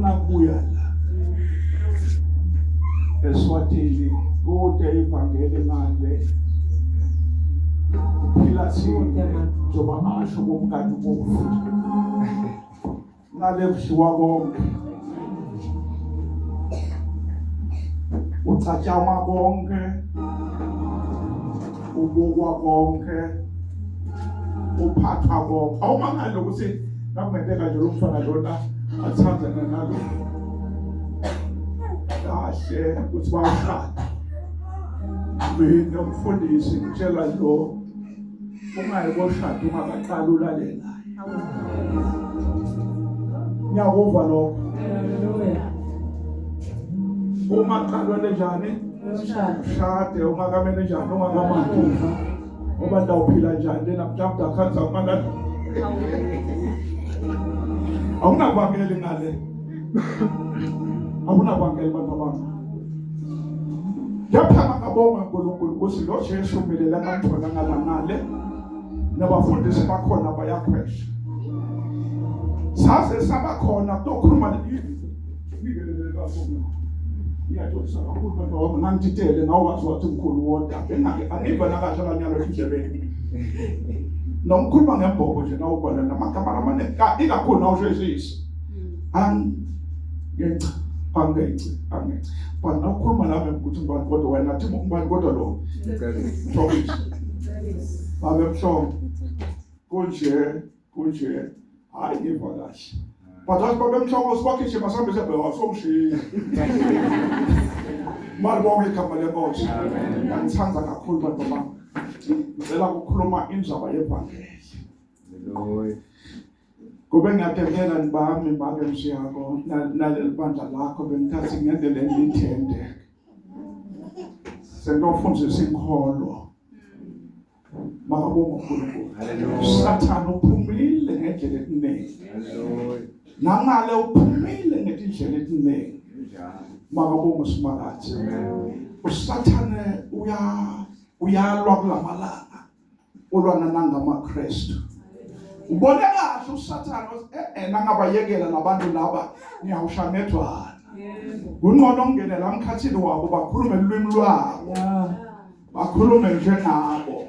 Ngifuna kubuya la eSwatini kude ivangeli ngale kuphila thina njengoba asho kumkati bovu ngale kudliwa konke ucatshangwa konke ubukwa konke uphathwa konke awumangali ukuthi nakungenteka nje lo mfana lona athandane nalo kahle ukuthi bawushada mina umfundisi ngitshela lo ungayi koshada ungakaqali ulalela Ngiyakuva lokho. Hallelujah. Uma qalwe njani? Ushade ungakamele njani ungakamandi. Ngoba ndawuphila njani lena mhlawumbe akhanza kumana. Awunabangeli ngale. Awunabangeli bantu abami. Kepha makabonga uNkulunkulu ukuthi lo Jesu kumele lakamthola ngala ngale. Nabafundisi bakhona bayakhwesha. Saze sabakhona kutokhuluma Ngiyaxolisa kakhulu bantu bami ngangititele ngawukwazi wathi mkhulu wodwa bengake angiva nakahle abanyalo endlebeni. Nomkhuluma ngembhobho nje nawubona namagama amaningi ikakhulu nawusheshisa. Angenca angenci angenci. But nawukhuluma nami ukuthi ngubani kodwa wena thi ngubani kodwa lo. Mhlobisi. Babe Mhlongo. Kunje kunje hayi ngiva kahle. But athi babe Mhlongo sibakhishima sihambe sihambe wasomshiya. Malibonge igama lenkosi. Ngiyangithanda kakhulu bantu bami. Ngicela ukukhuluma indzaba yevangeli. Hallelujah. Kube ngiyatembela nibami make mshiyako naleli bandla lakho bengithatha ngendlela elithende. Sengiyofundisa inkolo. Makabonga uNkulunkulu. Hallelujah. Sathane uphumile ngendlela etiningi. Hallelujah. Nangale uphumile ngetindlela etiningi. Njalo. Makabonga uSimakadze. Amen. Usathane uya uyalwa kulamalanga. Ulwana nangamaKristu. Ubone kahle uSathane eh eh nangabayekela labantu laba ngiyawusha ngedwana. Yebo. Kungcono ngene la mkhathini wabo bakhulume ulwimi lwabo. Yeah. Bakhulume njengabo.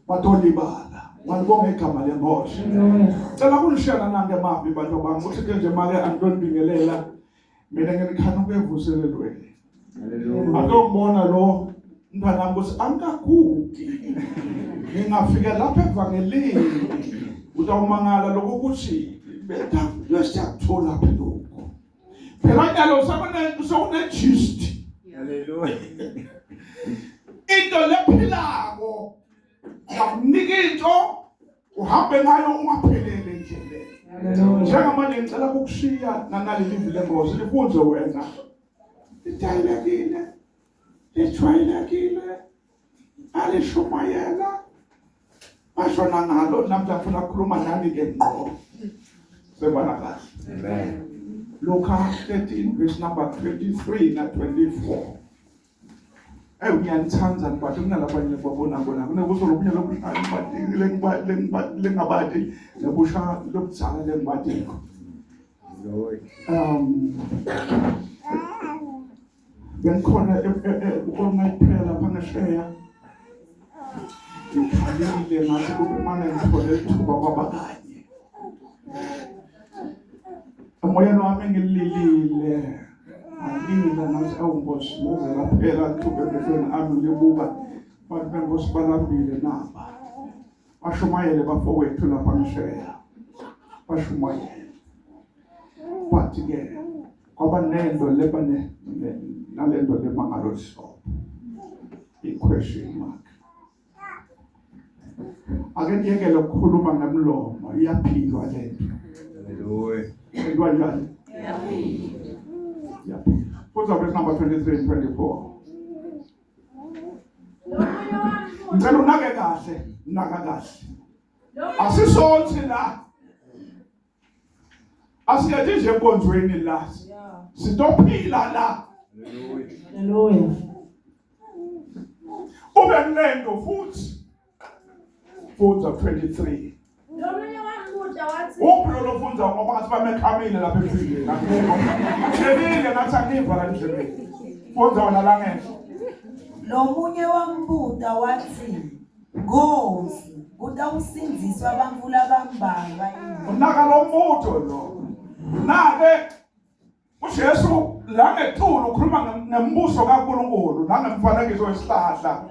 Batolibala. Malibonge igama lenkosi. Hallelujah. Cela kunishela nange mavi bantu bami uthi ke nje make antonibingelela mina nginikhana ukuyevuselelweni. Hallelujah. Akubona lo mntwana wami ukuthi angikagugi. Ngingafika lapha evangelini utawumangala lokho ukuthi betha lesiyakuthola phi lokho. Phela nyalo sekune sekune gist. Hallelujah. Into lephilako yakunika into uhambe ngayo ungaphelele endleleni. Hallelujah. Njengamanje ngicela ukukushiya nanaleli livi lengozi lifunze wena. Lijayelekile, lijwayelekile, alishumayela bashona ngalo namhla ngifuna ukukhuluma nani ke ngqo. Sebona kahle. Amen. Luka 13 verse number 23 na 24. Ey ngiyanithanda but kunalabanye babona bona kunebuso lobunye lobuhlanu but lengabati lebusha lobudzala lengibatiko. Hallelujah. Bengikhona all night prayer lapha ngesheya. Ngikhalile ngathi kube mane ngithole ithuba kwabakanye. Emoyeni wami ngililile. Ngalila ngathi awu Nkosi laze laphela ithuba emehlweni ami libuka abantu benkosi balambile naba. Bashumayele bafowethu lapha ngesheya. Bashumayele. But ke kwaba nento leba ne nalento leba ngalolu hlobo. I-question mark. Ake niyekele ukukhuluma ngemlomo iyaphilwa lento. Hallelujah. Into kanjani? Iyaphila. Iyaphila. Fundza verse number 23 and 24. Lomunye wambuza Ngicela unake kahle, naka kahle. lomunye Asisonsi la. Asikethi nje enkonzweni la. Yeah. Sitophila la. Hallelujah. Hallelujah. Ube kulento futhi. Fundza 23. Lomunye wambuza Wambuta watsi Uphi lo lofundza ngoba ngathi bamekhamile lapha emfilini. Ngibile ngathi angiva la endlebeni. Fundza wena la ngenhla. Lomunye wambuta watsi, Nkosi, kutawusindziswa bantfu labambalwa yini? Unaka lo mbuto lo. Nake uJesu la ngetulu ukhuluma ngembuso kaNkulunkulu nangemfanekiso wesihlahla.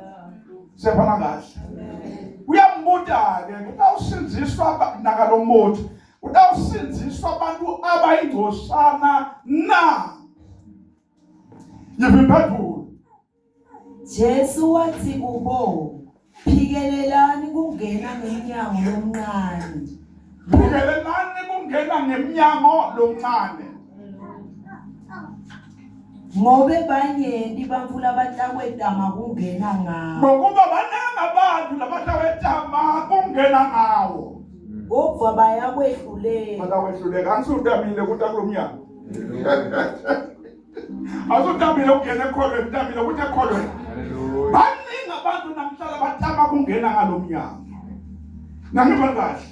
Siyabona kahle. Uyambuta ke kutawusindziswa naka lo mbuto. Kutawusindziswa abantu abayingcosana na? Yiphi impendulo? Jesu watsi kubo, Phikelelani kungena ngemnyango lomncane. Phikelelani kungena ngemnyango lomncane. Ngobe banyenti bantfu labatakwetama kungena ngawo. Ngokuba baningi abantu labatawetama kungena ngawo. Kodvwa bayakwehluleka. Bayakwehluleka. Angisutamile kuta kulomnyango. Asutamile ukungena ekholweni, utamile ukuthi ekholweni. Baningi abantu namhlanje batama kungena ngalomnyango. Nangiva kahle.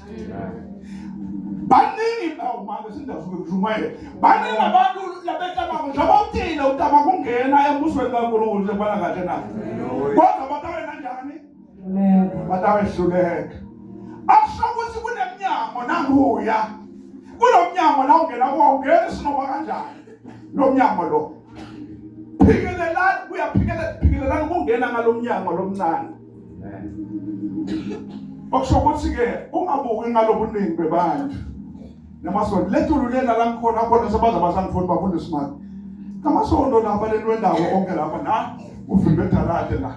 Baningi awu manje sindasuke kushumayela. Baningi abantu labetama njengoba utile utama kungena embusweni kaNkulunkulu sebona kahle na. Kodwa batawena njani? Batawehluleka. Akusho ukuthi kunemnyango nanguya. Kulomnyango la ungena kuwo ungena sinoba kanjani? Lo mnyango lo. Phikelelani kuyaphikelela phikelelani kungena ngalomnyango lomncane. Okusho ukuthi ke ungabuki ngalobuningi bebantu. Namasonto letulu lena la ngikhona khona sebaze basangifuni bafundisi mali. Namasonto lapha lelwendawo onke lapha na uvimbe edalade la.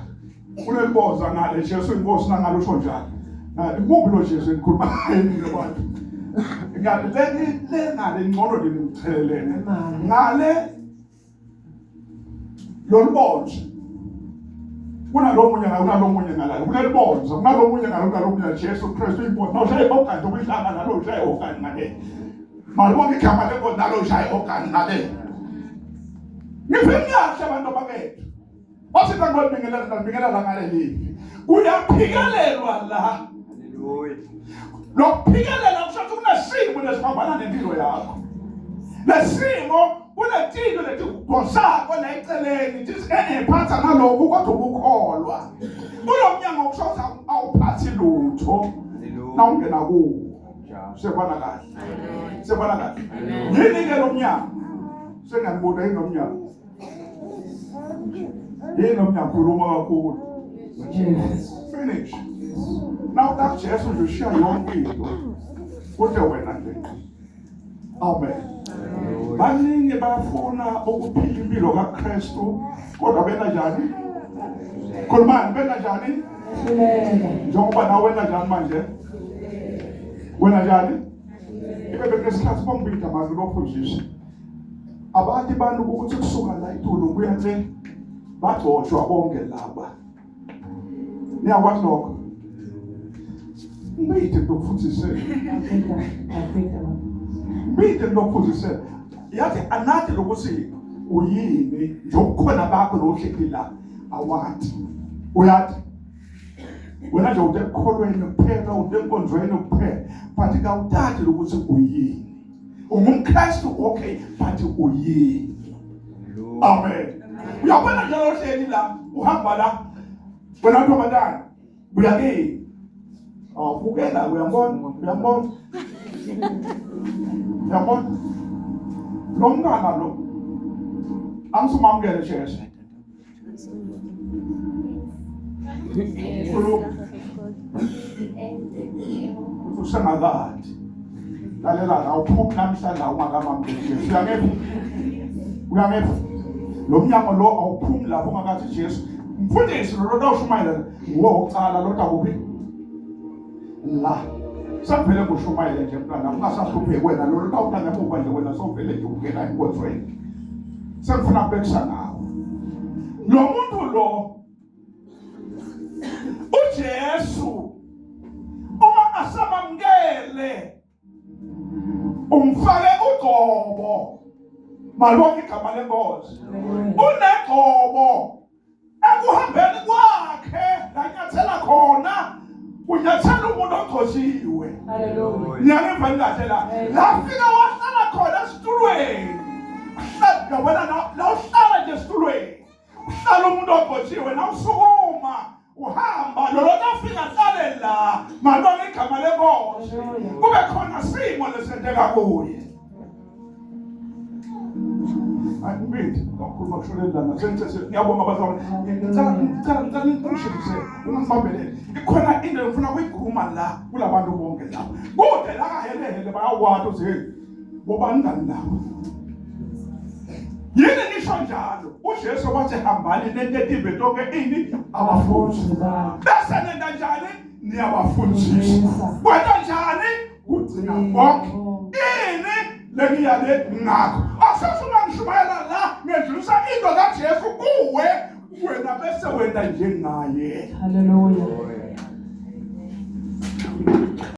Kuleliboza ngale Jesu inkosi nangalo usho njalo. Ngale kuphi lo Jesu engikhuluma ngaye mina bantu. Ngale le le ngale ngcono lengichelelene. Ngale lolubonje. Kunalomunye ngale kunalomunye ngala. Kulelibonza kunalomunye ngale kunalomunye Jesu Kristu inkosi. Nawushaye ogani okuyihlanga nalo ushaye ogani ngale. Malibonke igama lenkosi nalo ushaye ogani ngale. Ngifike kahle abantu bakethu. Wathi ngangibingelela ngibingelela ngaleli. Kuyaphikelelwa la. Haleluya. Lokuphikelela kusho ukuthi kunesimo lesiphambana nempilo yakho. Lesimo kunetinto letikudonsako la eceleni tithi eh phatha nalokhu kodwa ukukholwa. Kulo mnyango kusho ukuthi awuphathi lutho. Nawungena kuwo. Sebona kahle. Sebona kahle. Yini ke lo mnyango? Sengiyakubuza yini lo mnyango? Yini ngiyakhuluma kakhulu. Finish. Now that Jesu nje ushiya yonke into. Kude wena nje. Amen. Baningi bafuna ukuphila impilo kaKristu kodwa bena njani? Khulumani bena njani? Njengoba nawe wena njani manje? Wena njani? Ibe bekunesikhathi bombida manje lokufundisa. Abantu abantu ukuthi kusuka la itulu kuya le bagcotshwa bonke laba. Niyakwazi lokho? Ngibide lokufundisela. Ngibide lokufundisela. Yathi anathi lokuthi uyini njengobukhona bakho lohleli la awathi. Uyathi wena nje ude ekukholweni kuphela ude enkonzweni kuphela but kawuthathi lokuthi uyini. ungumKristu okay but uyini amen uyabona nje lohleli la uhamba la wena ntombazane buya kimi awubukela uyambona uyambona uyambona lo mntwana lo angisumamukele Jesu Khuluma. Usengakathi. Lalela la awuphumi namhla la ungakamamukeli Jesu. Uyangeva? Uyangeva? Lo mnyango lo awuphumi lapho ungakathi Jesu. Mfundisi lo lo ushumayela nguwe wokuqala lo kuphi? La. Sekuvele kushumayele nje mntwana ungasahlupheki wena lo lo ngemuva nje wena sovele nje ungena enkonzweni. Sengifuna kubekisa ngawe. Lo muntu lo uJesu uma asamamukele umfake ugcobo malibonke igama lenkosi unegcobo ekuhambeni kwakhe lanyathela khona. Kunyathela umuntu ogcoshiwe. Hallelujah. Ngiyangiva kahle la. Lafika wahlala khona esitulweni. Uhlala yabona la uhlala nje esitulweni. Uhlala umuntu ogcoshiwe nawusukuma uhamba lolo tafika hlale la malibonga igama lenkosi. Kube khona simo lesenteka kuye. Angibindi kakhulu bakushonela lana sengicese ngiyabonga bazalwane ngicela ngicela ngicela ningishise ungibambelele ikhona into engifuna kuyikhuluma la kulabantu bonke la kude la kahelehele bayakwati uze bobani ngani labo yini nisho njalo uJesu wathi hambani nente tive tonke ini abafundi bese nenta njani niyabafundisa kwenta njani kugcina konke ini lengiyale ngakho asesuma ngishumayela la ngedlulisa into kaJesu kuwe wena bese wena njengaye haleluya.